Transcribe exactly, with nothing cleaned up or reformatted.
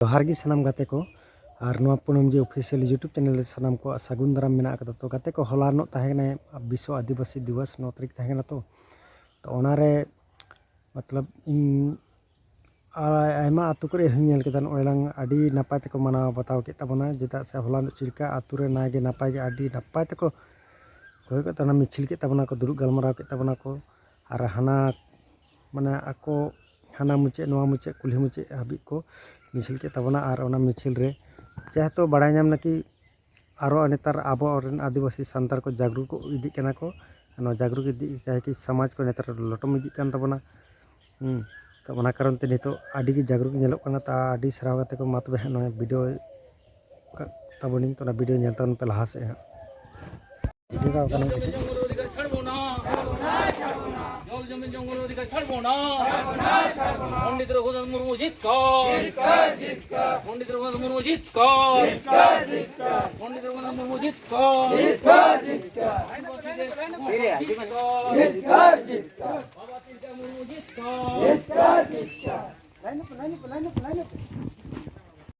ᱡᱚᱦᱟᱨ ᱜᱮ ᱥᱟᱱᱟᱢ ᱜᱟᱛᱮ ᱠᱚ, ᱟᱨ ᱱᱚᱣᱟ ᱯᱩᱱᱟᱹᱢ ᱡᱮ ᱚᱯᱷᱤᱥᱤᱭᱟᱞ YouTube ᱪᱮᱱᱮᱞ ᱨᱮ ᱥᱟᱱᱟᱢ ᱠᱚᱣᱟᱜ ᱥᱟᱹᱜᱩᱱ ᱫᱟᱨᱟᱢ ᱢᱮᱱᱟᱜ ᱟᱠᱟᱫᱟ᱾ ᱛᱚ ᱜᱟᱛᱮ ᱠᱚ, ᱦᱚᱞᱟᱱᱚᱜ ᱛᱟᱦᱮᱸ ᱠᱟᱱᱟ ᱵᱤᱥᱥᱚ ᱟᱹᱫᱤᱵᱟᱹᱥᱤ ᱫᱤᱵᱚᱥ, ᱱᱚ ᱛᱟᱹᱨᱤᱠᱷ ᱛᱟᱦᱮᱸ ᱠᱟᱱᱟ᱾ ᱛᱚ ᱛᱚ ᱚᱱᱟᱨᱮ ᱢᱚᱛᱞᱚᱵ ᱤᱧ ᱟᱭᱢᱟ ᱟᱹᱛᱩ ᱠᱚᱨᱮ ᱦᱚᱸᱧ ᱧᱮᱞ ᱠᱮᱫᱟ, ᱱᱚᱜᱼᱚᱭ ᱞᱟᱝ ᱟᱹᱰᱤ ᱱᱟᱯᱟᱭ ᱛᱮᱠᱚ ᱢᱟᱱᱟᱣ ᱵᱟᱛᱟᱣ ᱠᱮᱫ ᱛᱟᱵᱚᱱᱟ᱾ ᱪᱮᱫᱟᱜ ᱥᱮ ᱦᱚᱞᱟᱱᱚᱜ ᱪᱮᱫ ᱞᱮᱠᱟ ᱟᱹᱛᱩ ᱨᱮ ᱱᱟᱭᱜᱮ ᱱᱟᱯᱟᱭ ᱜᱮ, ᱟᱹᱰᱤ ᱱᱟᱯᱟᱭ ᱛᱮᱠᱚ ᱦᱩᱭ ᱠᱮᱫ ᱛᱟᱵᱚᱱᱟ, ᱢᱤᱪᱷᱤᱞ ᱠᱮᱫ ᱛᱟᱵᱚᱱᱟ ᱠᱚ, ᱫᱩᱲᱩᱵ ᱜᱟᱞᱢᱟᱨᱟᱣ ᱠᱮᱫ ᱛᱟᱵᱚᱱᱟ ᱠᱚ᱾ ᱟᱨ ᱦᱟᱱᱟ ᱢᱟᱱᱮ ᱟᱠᱚ ᱦᱟᱱᱟ ᱢᱩᱪᱟᱹᱫ ᱱᱚᱣᱟ ᱢᱩᱪᱟᱹᱫ ᱠᱩᱞᱦᱤ ᱢᱩᱪᱟᱹᱫ ᱦᱟᱹᱵᱤᱡ ᱠᱚ ᱢᱤᱪᱷᱤᱞ ᱠᱮᱫ ᱛᱟᱵᱚᱱᱟ᱾ ᱟᱨ ᱚᱱᱟ ᱢᱤᱪᱷᱤᱞ ᱨᱮ ᱡᱮᱦᱮᱛᱩ ᱵᱟᱲᱟᱭ ᱧᱟᱢ ᱱᱟ ᱠᱤ ᱟᱨᱚ ᱱᱮᱛᱟᱨ ᱟᱵᱚ ᱨᱮᱱ ᱟᱹᱫᱤᱵᱟᱹᱥᱤ ᱥᱟᱱᱛᱟᱲ ᱠᱚ ᱡᱟᱜᱽᱨᱩᱠ ᱤᱫᱤᱜ ᱠᱟᱱᱟ ᱠᱚ, ᱱᱚᱣᱟ ᱡᱟᱜᱽᱨᱩᱠ ᱤᱫᱤ ᱠᱟᱛᱮ ᱥᱚᱢᱟᱡᱽ ᱠᱚ ᱱᱮᱛᱟᱨ ᱞᱚᱴᱚᱢ ᱤᱫᱤᱜ ᱠᱟᱱ ᱛᱟᱵᱚᱱᱟ᱾ ᱦᱩᱸ, ᱛᱚ ᱚᱱᱟ ᱠᱟᱨᱚᱱ ᱛᱮ ᱱᱤᱛᱚᱜ ᱟᱹᱰᱤ ᱜᱮ ᱡᱟᱜᱽᱨᱩᱠ ᱧᱮᱞᱚᱜ ᱠᱟᱱᱟ᱾ ᱛᱟ ᱟᱹᱰᱤ ᱥᱟᱨᱦᱟᱣ ᱜᱟᱛᱮ ᱠᱚ, ᱢᱟ ᱛᱚᱵᱮ ᱦᱟᱸᱜ ᱱᱚᱣᱟ ᱵᱷᱤᱰᱤᱭᱳ ᱠᱟᱜ ᱛᱟᱵᱚᱱᱤᱧ, ᱛᱚ ᱚᱱᱟ ᱵᱷᱤᱰᱤᱭᱳ ᱧᱮᱞ ᱛᱟᱵᱚᱱ ᱯᱮ ᱞᱟᱦᱟ ᱥᱮᱫ ᱦᱟᱸᱜ᱾ ᱵᱷᱤᱰᱤᱭᱳ ᱠᱟᱜ ᱠᱟᱱᱟ ᱠᱟᱹᱴᱤᱡ᱾ ছাড়বো না। জল জমি জঙ্গল অধিকার ছাড়বো না। পণ্ডিত রঘুনাথ মুর্মু জিতকর। পণ্ডিত রঘুনাথ মুর্মু জিতকর। পণ্ডিত রঘুনাথ মুর্মু জিতকর। বাবা চিন্তা মুর্মু জিতকর।